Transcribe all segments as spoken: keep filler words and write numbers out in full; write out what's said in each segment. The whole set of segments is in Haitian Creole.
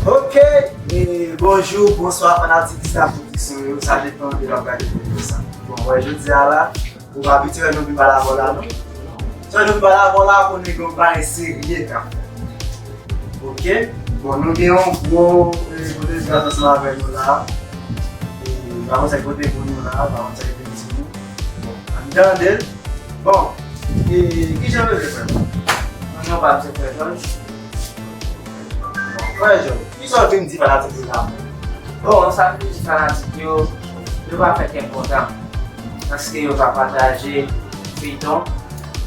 Ok, e bonjou, bonswa fanatik Gustave Production yo, sa depann de lè w ap gade videyo sa. Bon, wè, jodi a la, ou pa abitye wè nou vin pale avè w la, non? Sa nou vin pale avè w la, konnen gen yon bagay serye k ap fèt. Ok, bon, nou gen yon gwo, e, gwo delegasyon ansanm avè nou la. E, pa konn sa k pote pou nou la, pa konn sa k pote pou nou. Bon, ann tande l. Bon, e, kijan nou ye, frè? Mwen, non pa m se Frè Jòj. Bon, Frè Jòj, kisa w vin di fanatik yo la? Bon, sa m vin di fanatik yo, yo pa fè kè kontan. Paske yo pa pataje feyton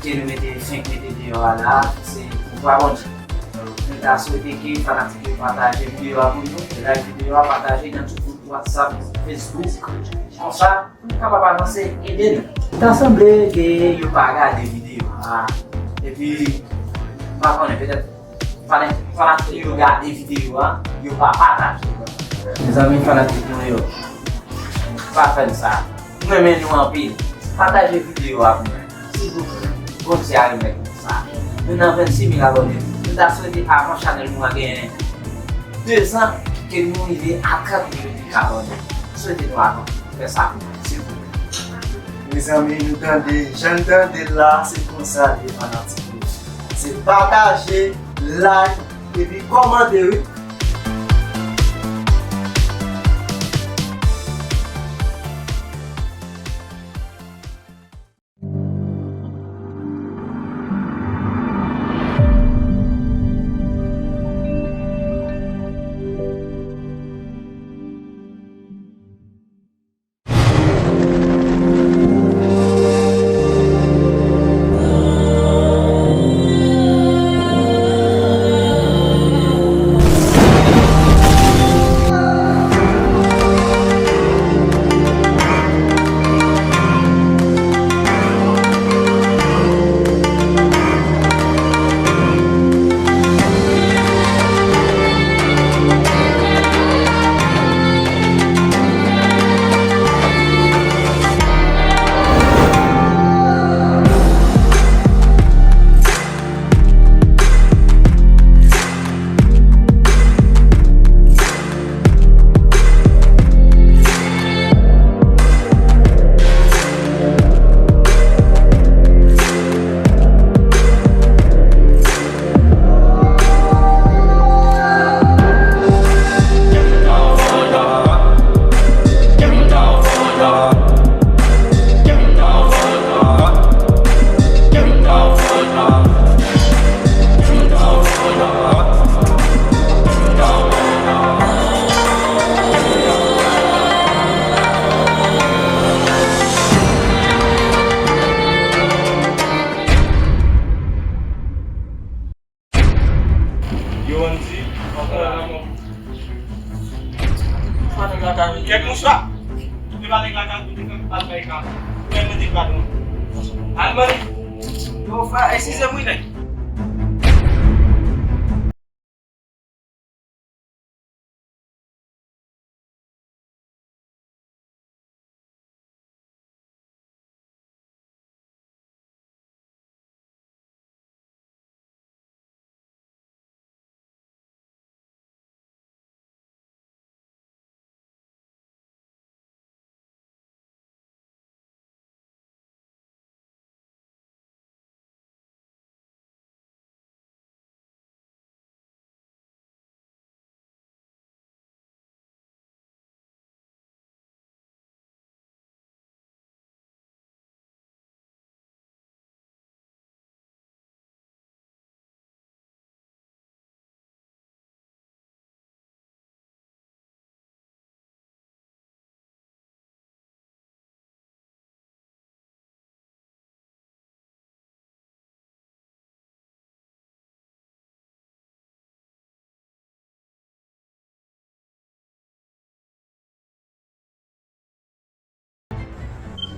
ke nou mete, fenk mete deyò a la, se pouvwa Bondye. Nou ta swete ke fanatik yo pataje videyo a pou nou, like videyo a, pataje nan tout gwoup WhatsApp, Facebook. Konsa, pou nou kapab avanse, ede nou. Ta sanble ke yo pa gade videyo a. Epi, m pa konnen, petèt, fanatik yo gade videyo a, yo pa pataje. Mezanmi, fanatik nou yo, pa fè n sa. M renmen nou anpil. Pataje videyo a pou mwen. Silvouplè. Bondye a renmen nou sa. Nou nan vennsis mil abòne. Nou ta swete avan chanèl nou an genyen dezan ke nou rive a trant mil abòne. Swete nou avan. Fè sa pou mwen, silvouplè. Mezanmi, nou tande, jan n tande l la, se konsa l ye, fanatik yo. Se pataje, like, epi kòmante, wi. Yo, Andy. Kèk mouchwa. Te pa nèg la ka koute kèk al bay ka. Mwen mande padon. Al mande. Yo, frè, eskize m wi, nèg.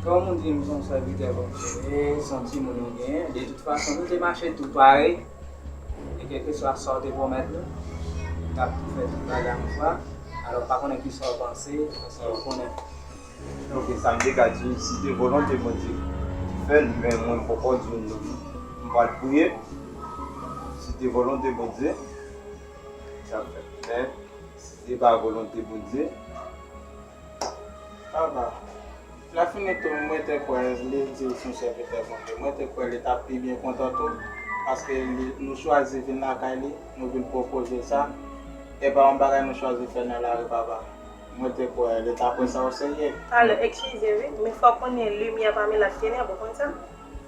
Kòm ou di m se yon sèvitè Bondye, se yon timoun ou genyen, de tout fason, nou te mache tou parèy. E kèlkeswa sa w te pwomèt nou, n ap tou fè tout bagay yon fwa. Alò, m pa konnen kisa w panse, kisa w konnen. Ok, sa m te ka di, si te volonte Bondye ki fè l, men mwen m poko di w non. M pral priye, si te volonte Bondye, sa ap fèt. Men, E pa volonte Bondye. Papa, lè fini tou, mwen te kwè li di l se yon sèvitè Bondye. Mwen te kwè li t ap pi byen kontan tou, paske li, nou chwazi vin lakay li, nou vin pwopoze sa. E pa yon bagay nou chwazi fè nan lari, papa. Mwen te kwè li t ap pran sa oserye. Alò, eskize wi, men fò w konnen limyè pami lòt tenèb, ou konn sa?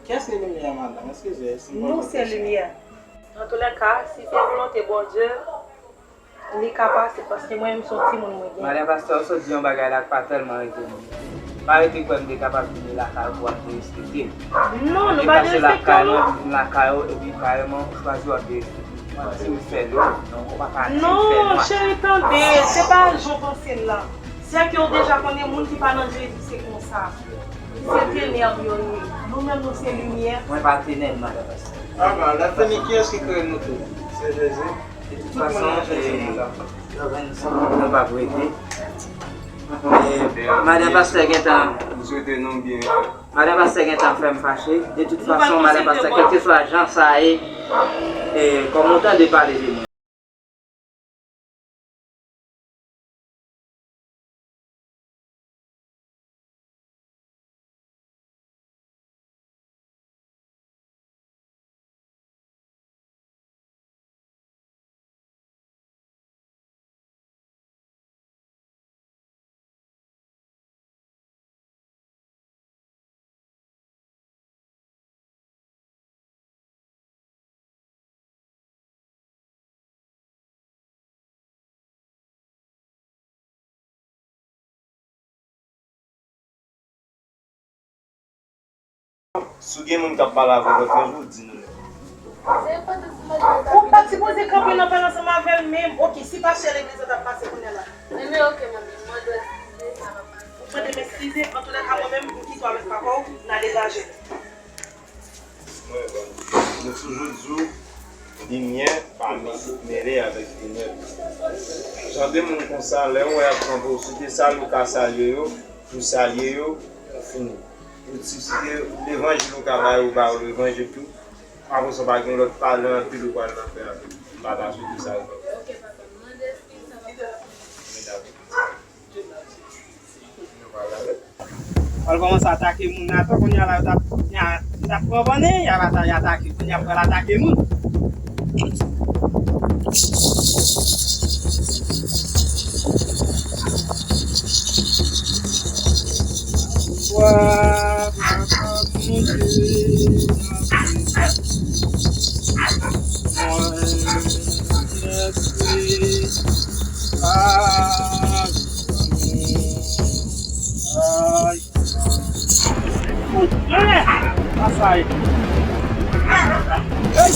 Kiyès ki limyè, madanm? Eskize, si m pran kesyon. Nou se limyè. Antoulèka, si se volonte Bondye, li ka pase, paske mwen menm se yon timoun mwen gen. Madan pastè, ou sot di yon bagay la k pa tèlman rete mwen. M pa rete kwè m te kapab vini lakay ou pou w ap derespekte m. Non, nou pa derespekte w, non. Mwen vin lakay ou, epi kareman ou chwazi w ap derespekte m. Ou ap di m fè nwa. Non, ou pa ka di m fè nwa. Non, cheri, tande, se pa jan w panse l la. Sèke ou deja konnen moun ki pa nan Jezi se konsa. Se tenèb yo ye. Nou menm nou se limyè. Mwen pa tenèb, madan pastè. Papa, lè fini, kiyès ki kreye nou tou? Se Jezi. De tout fason, e, nou p ap rete. E, madan pastè gentan, madan pastè gentan fè m fache. De tout fason, madan pastè, kèlkeswa jan sa ye, e, kòm ou tande pale de mwen. Si w gen moun k ap pale avè w lòt yon jou, di nou non. Ou pa t sipoze kanpe nan pale ansanm avè l menm. Oke, si pastè legliz la t ap pase kounye a la. Enben, oke, manmi, m mande w eskize, sa va pase. Ou mande m eskize, antoulèka, mwen menm, m kite w avèk papa w, n a degaje. Mwen, bon, nou toujou di w, limyè pa mele avèk tenèb. Jan de moun konsa, lè w wè y ap kanpe w, si w te salye, w ka salye yo, ou salye yo, ou fini. Ou di, si se levanjil ou ka ba yo, ou ba yo levanjil tou. Apre sa, w pa gen lòt pale anpil ou pral nan fè avè yo. M pa ta swete sa yo fè. Ok, papa, m mande eskiz, sa va pase. Mwen dakò. Al kòmanse atake moun nan tou, kounye a la, yo t ap, y a, yo t ap pran bannen, y ap ata-, y atake, kounye a pral atake moun. Wa, papa, Bondye, mwen, mèsi. Ah, ay. Fout, mwen! Sa sa ye? Hey!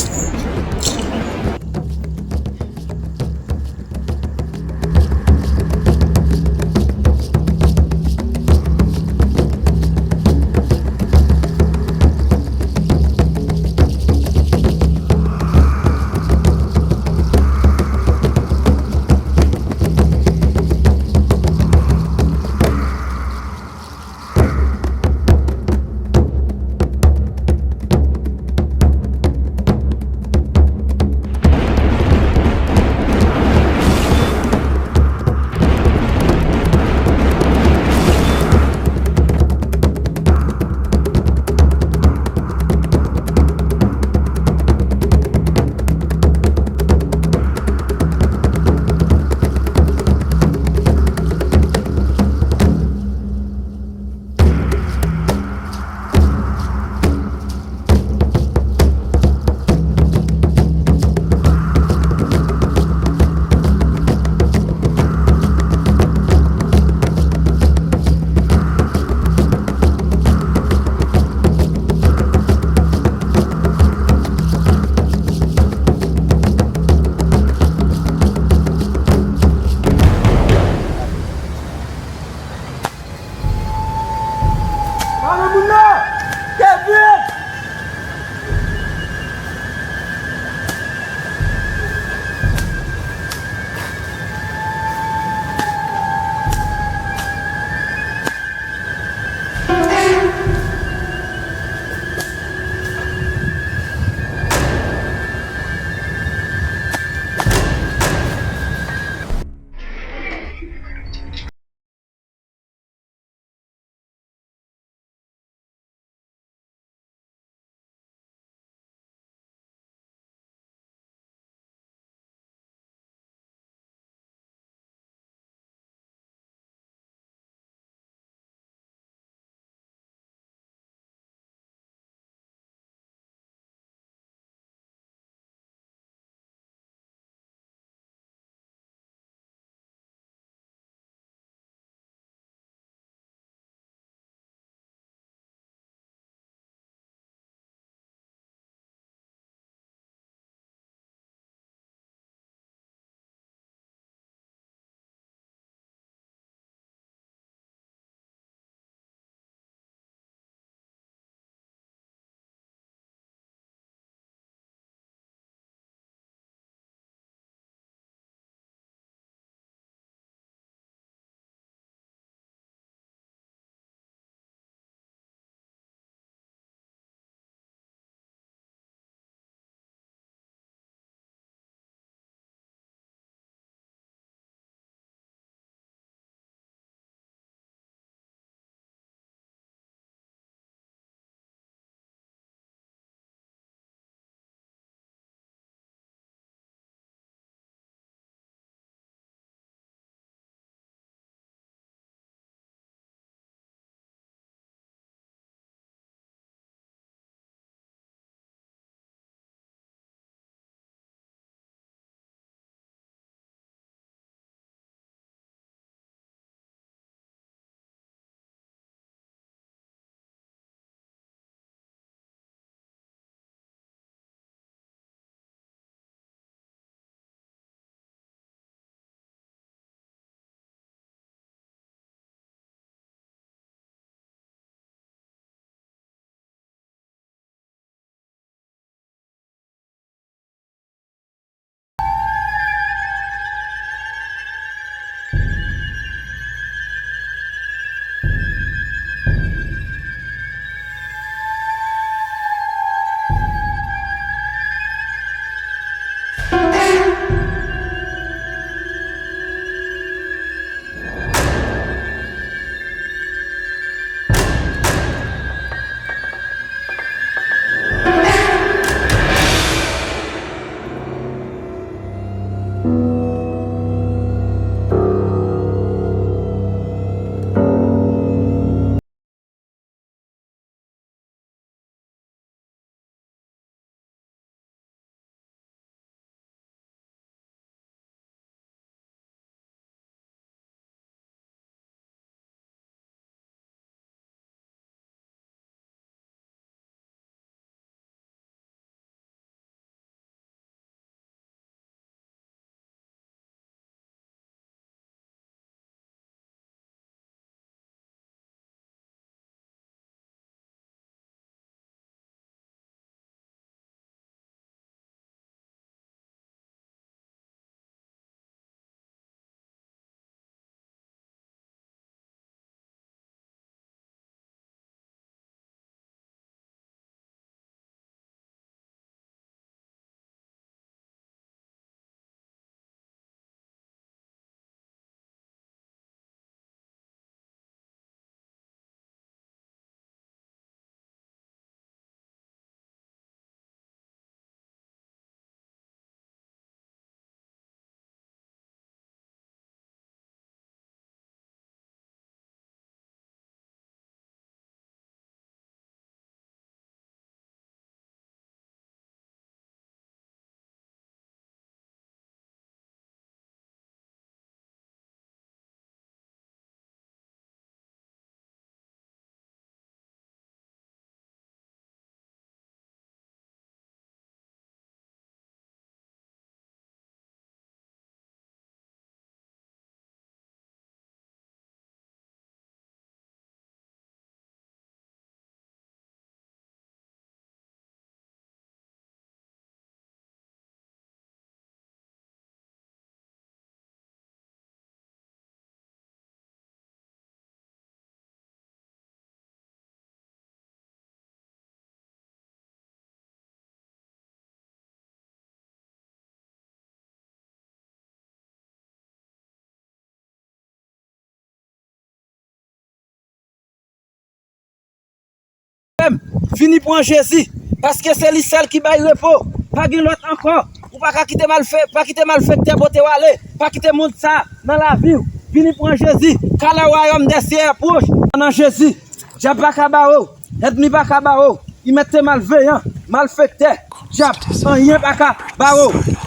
Vini pran Jezi, paske se li sèl ki bay repo. Pa gen lòt ankò. Ou pa ka kite malfe-, pa kite malfektè pote w ale. Pa kite mond sa nan lavi w. Vini pran Jezi, ka lè wayòm dè syè pwòch. Nan Jezi, dyab pa ka bare w, ènmi pa ka bare w. Li mèt se malveyan, malfektè, dyab, anyen pa ka bare w.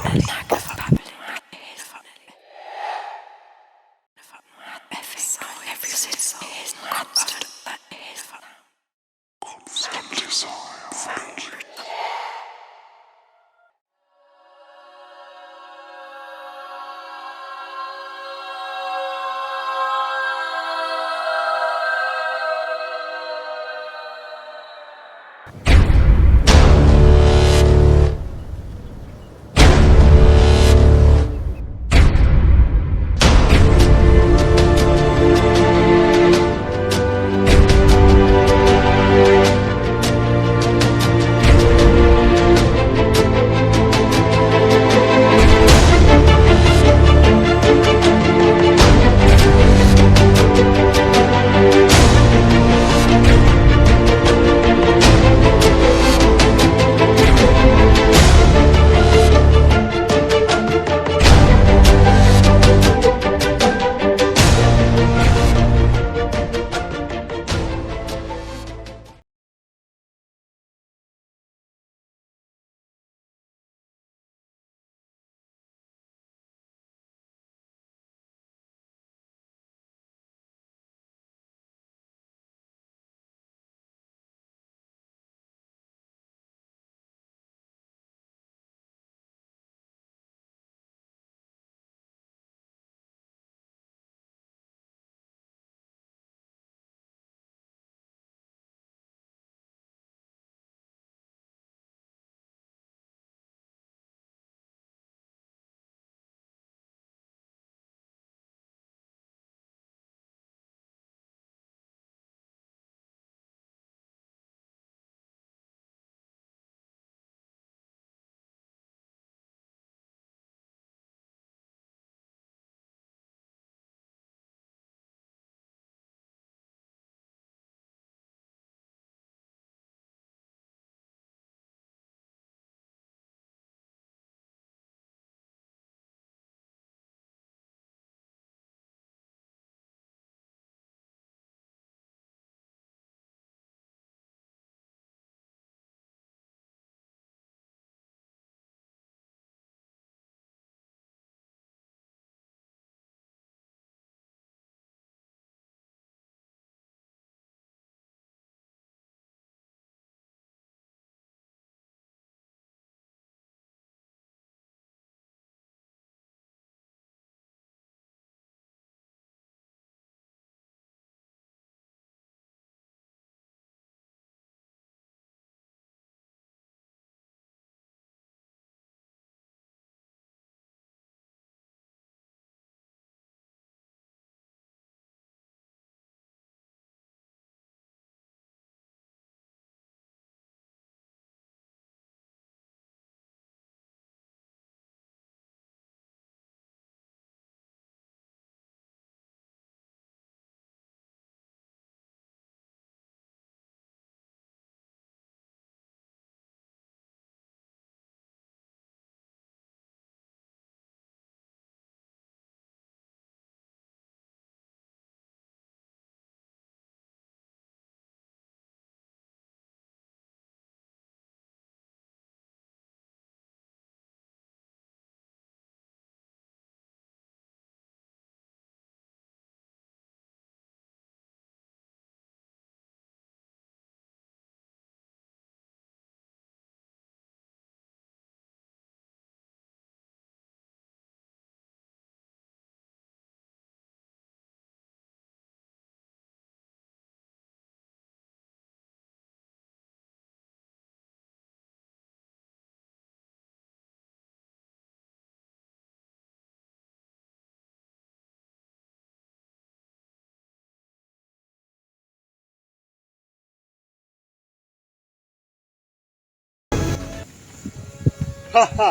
Ha, ha!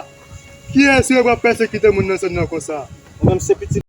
Kiyès yo pral pèsekite moun nan zòn nan konsa? Ou menm se pitit